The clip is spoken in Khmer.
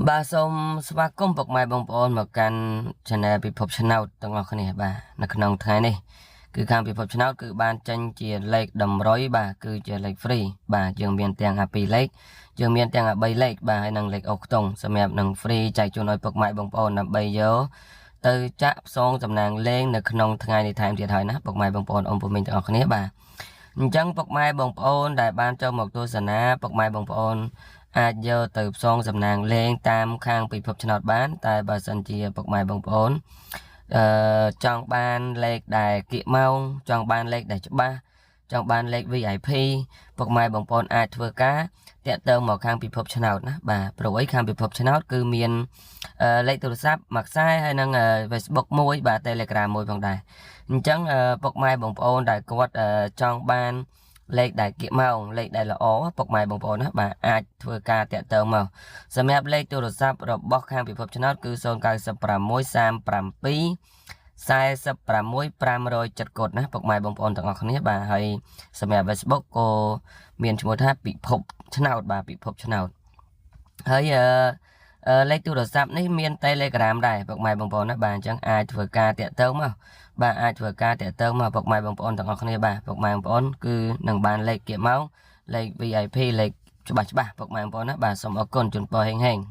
បាទសូមស្វាគមន៍ពុកម៉ែបងប្អូនមកកាន់ Channel ពិភពឆ្នោតទាំងអស់គ្នាបាទនៅក្នុងថ្ងៃនេះគឺខាងពិភពឆ្នោតគឺបានចេញជាលេខតម្រុយបាទគឺជាលេខ free បាទយើងមានទាំងអា2លេខយើងមានទាំងអា3លេខបាទហើយនិងលេខអូខ្ទង់សម្រាប់នឹង free ចែកជូនឲ្យពុកម៉ែបងប្អូនដើម្បីយកទៅចាក់ផ្សងសំណាងលេងនៅក្នុងថ្ងៃនេះថែមទៀតហើយណាពុកម៉ែបងប្អូនអ៊ំពូមីងទាំងអស់គ្នាបាទអញ្ចឹងពុកម៉ែបងប្អូនដែលបានចូលមកទស្សនាពុកម៉ែបងប្អូន អាចយកទៅផ្សងសំណាងលេងតាមខាងពិភពឆ្នោតបាន តែបើសិនជាពុកម៉ែបងប្អូនអឺចង់បានលេខដែលគៀកម៉ោងចង់បានលេខដែលច្បាស់ចង់បានលេខ VIP ពុកម៉ែបងប្អូនអាចធ្វើការតាក់ទងមកខាងពិភពឆ្នោតណាបាទព្រោះអីខាងពិភពឆ្នោតគឺមានលេខទូរស័ព្ទមួយខ្សែហើយនិង Facebook មួយបាទ Telegram មួយផងដែរអញ្ចឹងពុកម៉ែបងប្អូនដែលគាត់ចង់បាន លេខដែលគៀកម៉ោងលេខដែលល្អពុកម៉ែបងប្អូនណាបាទអាចធ្វើការតាក់ទងមកសម្រាប់លេខទូរស័ព្ទរបស់ខាងពិភពឆ្នោតគឺ096 37 46 507កូដណាពុកម៉ែបងប្អូនទាំងអស់គ្នាបាទហើយសម្រាប់ Facebook ក៏មានឈ្មោះថាពិភពឆ្នោតបាទពិភពឆ្នោតហើយអឺលេខទូរស័ព្ទនេះមាន Telegram ដែរពុកម៉ែបងប្អូនណាបាទអញ្ចឹងអាចធ្វើការតាក់ទងមកបាទអាចធ្វើការតាក់ទងមកពុកម៉ែបងប្អូនទាំងអស់គ្នាបាទពុកម៉ែបងប្អូនគឺនឹងបានលេខគៀកមកលេខ VIP លេខច្បាស់ច្បាស់ពុកម៉ែបងប្អូនណាបាទសូមអរគុណជូនពរហេងហេង។